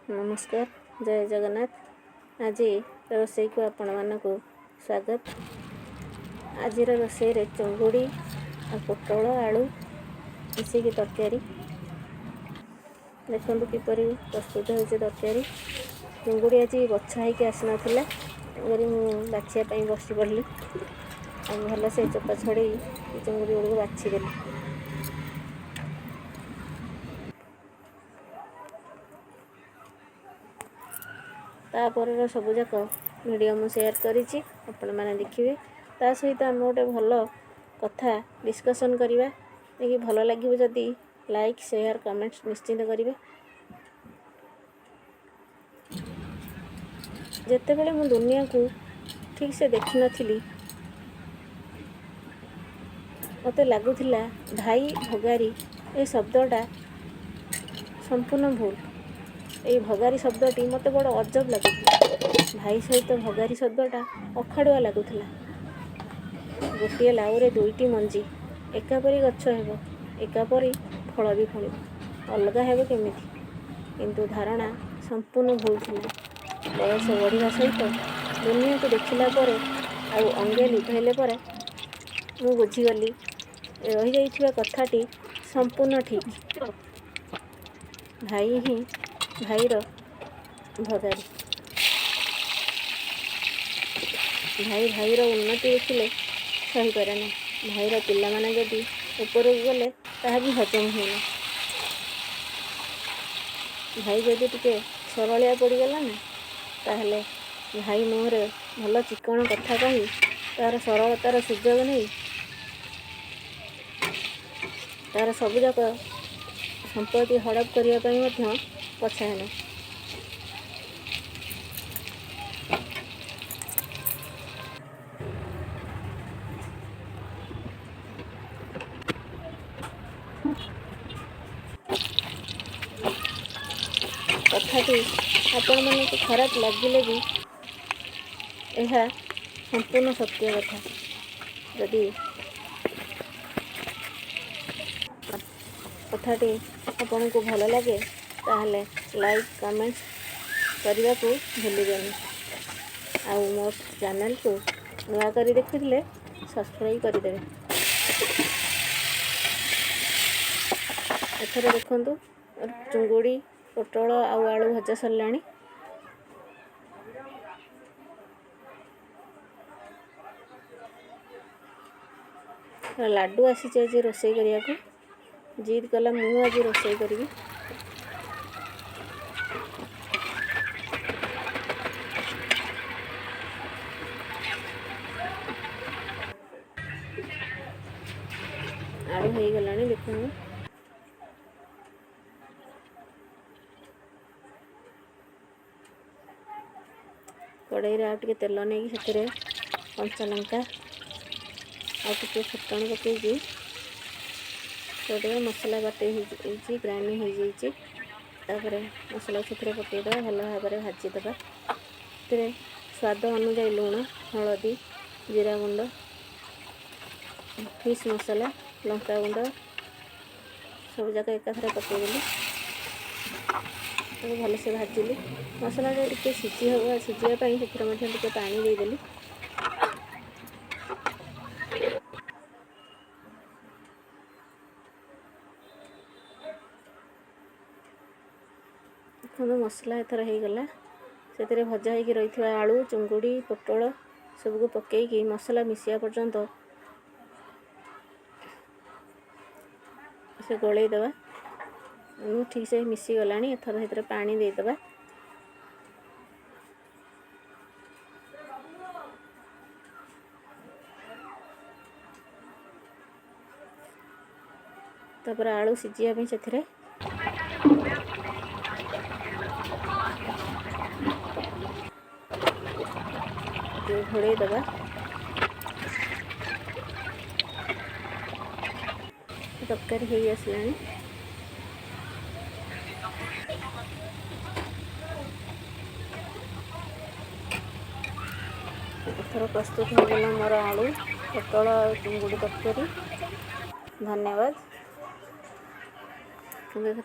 ନମସ୍କାର, ଜୟ ଜଗନ୍ନାଥ। ଆଜି ରୋଷେଇକୁ ଆପଣମାନଙ୍କୁ ସ୍ୱାଗତ। ଆଜିର ରୋଷେଇରେ ଚୁଙ୍ଗୁଡ଼ି ଆଉ ପୋଟଳ ଆଳୁ ମିଶେଇକି ତରକାରୀ। ଦେଖନ୍ତୁ କିପରି ପ୍ରସ୍ତୁତ ହେଉଛି ତରକାରୀ। ଚୁଙ୍ଗୁଡ଼ି ଆଜି ବଛା ହେଇକି ଆସିନଥିଲା, ତେଣୁକରି ମୁଁ ବାଛିବା ପାଇଁ ବସି ପଡ଼ିଲି ଆଉ ଭଲସେ ଚୋପା ଛଡ଼େଇ ଚୁଙ୍ଗୁଡ଼ି ଗୁଡ଼ିକୁ ବାଛିଦେଲି। ତାପରର ସବୁଯାକ ଭିଡ଼ିଓ ମୁଁ ସେୟାର କରିଛି, ଆପଣମାନେ ଦେଖିବେ। ତା ସହିତ ଆମେ ଗୋଟେ ଭଲ କଥା ଡିସ୍କସନ୍ କରିବା, କି ଭଲ ଲାଗିବ ଯଦି ଲାଇକ୍, ସେୟାର, କମେଣ୍ଟସ୍ ନିଶ୍ଚିତ କରିବେ। ଯେତେବେଳେ ମୁଁ ଦୁନିଆକୁ ଠିକ୍ସେ ଦେଖିନଥିଲି, ମୋତେ ଲାଗୁଥିଲା ଭାଇ ଭଗାରୀ ଏ ଶବ୍ଦଟା ସମ୍ପୂର୍ଣ୍ଣ ଭୁଲ। ଏଇ ଭଗାରୀ ଶବ୍ଦଟି ମୋତେ ବଡ଼ ଅଜବ ଲାଗୁଥିଲା। ଭାଇ ସହିତ ଭଗାରୀ ଶବ୍ଦଟା ଅଖାଡ଼ୁଆ ଲାଗୁଥିଲା। ଗୋଟିଏ ଲାଉରେ ଦୁଇଟି ମଞ୍ଜି, ଏକାପରି ଗଛ ହେବ, ଏକାପରି ଫଳ ବି ଫଳିବ, ଅଲଗା ହେବ କେମିତି? କିନ୍ତୁ ଧାରଣା ସମ୍ପୂର୍ଣ୍ଣ ଭୁଲ ଥିଲା। ବୟସ ବଢ଼ିବା ସହିତ ଦୁନିଆକୁ ଦେଖିଲା ପରେ ଆଉ ଅଙ୍ଗେ ଲିଭାଇଲେ ପରେ ମୁଁ ବୁଝିଗଲି ରହିଯାଇଥିବା କଥାଟି ସମ୍ପୂର୍ଣ୍ଣ ଠିକ୍। ଭାଇ ହିଁ ଭାଇର ଭଗାରୀ। ଭାଇ ଭାଇର ଉନ୍ନତି ଦେଖିଲେ ସହିପାରେ ନା। ଭାଇର ପିଲାମାନେ ଯଦି ଉପରକୁ ଗଲେ ତାହା ବି ହଜମ ହୁଏ ନା। ଭାଇ ଯଦି ଟିକେ ସରଳିଆ ପଡ଼ିଗଲା ନା, ତାହେଲେ ଭାଇ ମୁହଁରେ ଭଲ ଚିକଣ କଥା କହି ତା'ର ସରଳତାର ସୁଯୋଗ ନେଇ ତା'ର ସବୁଯାକ ସମ୍ପତ୍ତି ହଡ଼ପ କରିବା ପାଇଁ ମଧ୍ୟ ପଛାଏ ନା। କଥାଟି ଆପଣମାନଙ୍କୁ ଖରାପ ଲାଗିଲେ ବି ଏହା ସମ୍ପୂର୍ଣ୍ଣ ସତ୍ୟ କଥା। ଯଦି କଥାଟି ଆପଣଙ୍କୁ ଭଲ ଲାଗେ, ତାହେଲେ ଲାଇକ୍, କମେଣ୍ଟସ୍ କରିବାକୁ ଭୁଲିବେନି। ଆଉ ମୋ ଚ୍ୟାନେଲକୁ ନୂଆ କରି ଦେଖୁଥିଲେ ସବସ୍କ୍ରାଇବ୍ କରିଦେବେ। ଏଥର ଦେଖନ୍ତୁ, ଚୁଙ୍ଗୁଡ଼ି, ପୋଟଳ ଆଉ ଆଳୁ ଭଜା ସରିଲାଣି। ଲାଡ଼ୁ ଆସିଛି ଆଜି ରୋଷେଇ କରିବାକୁ। ଜିଦ୍ କଲା, ମୁଁ ଆଜି ରୋଷେଇ କରିବି। ଆଳୁ ହେଇଗଲାଣି, ଦେଖନ୍ତୁ। କଡ଼େଇରେ ଆଉ ଟିକେ ତେଲ ନେଇକି ସେଥିରେ କଞ୍ଚା ଲଙ୍କା ଆଉ ଟିକେ ଫୁଟଣ ପକେଇକି କରିଦେବା। ମସଲା ବାଟି ହେଇଯାଇଛି, ଗ୍ରାଇଣ୍ଡିଙ୍ଗ ହେଇଯାଇଛି। ତାପରେ ମସଲା ସେଥିରେ ପକାଇଦେବା, ଭଲ ଭାବରେ ଭାଜିଦେବା। ସେଥିରେ ସ୍ୱାଦ ଅନୁଯାୟୀ ଲୁଣ, ହଳଦୀ, ଜିରା ଗୁଣ୍ଡ, ଫିସ୍ ମସଲା, ଲଙ୍କା ଗୁଣ୍ଡ ସବୁ ଯାକ ଏକାଥରେ ପକାଇଦେଲି। ତାକୁ ଭଲସେ ଭାଜିଲି। ମସଲାଟା ଟିକେ ସିଝି ହେବ, ସିଝିବା ପାଇଁ ସେଥିରେ ମଧ୍ୟ ଟିକେ ପାଣି ଦେଇଦେଲି। ଦେଖନ୍ତୁ, ମସଲା ଏଥର ହେଇଗଲା। ସେଥିରେ ଭଜା ହେଇକି ରହିଥିବା ଆଳୁ, ଚୁଙ୍ଗୁଡ଼ି, ପୋଟଳ ସବୁକୁ ପକାଇକି ମସଲା ମିଶିବା ପର୍ଯ୍ୟନ୍ତ ସେ ଗୋଳେଇ ଦେବା। ମୁଁ ଠିକ୍ସେ ମିଶିଗଲାଣି। ଏଥର ସେଥିରେ ପାଣି ଦେଇଦେବା। ତାପରେ ଆଳୁ ସିଝିବା ପାଇଁ ସେଥିରେ ଟିକେ ଘୋଡ଼େଇ ଦେବା। ତରକାରୀ ହେଇ ଆସିଲାଣି। ଏଥର ପ୍ରସ୍ତୁତ ହେଇଗଲା ମୋର ଆଳୁ, ପୋଟଳ ଆଉ ଚିଙ୍ଗୁଡ଼ି ତରକାରୀ। ଧନ୍ୟବାଦ। ଏଥର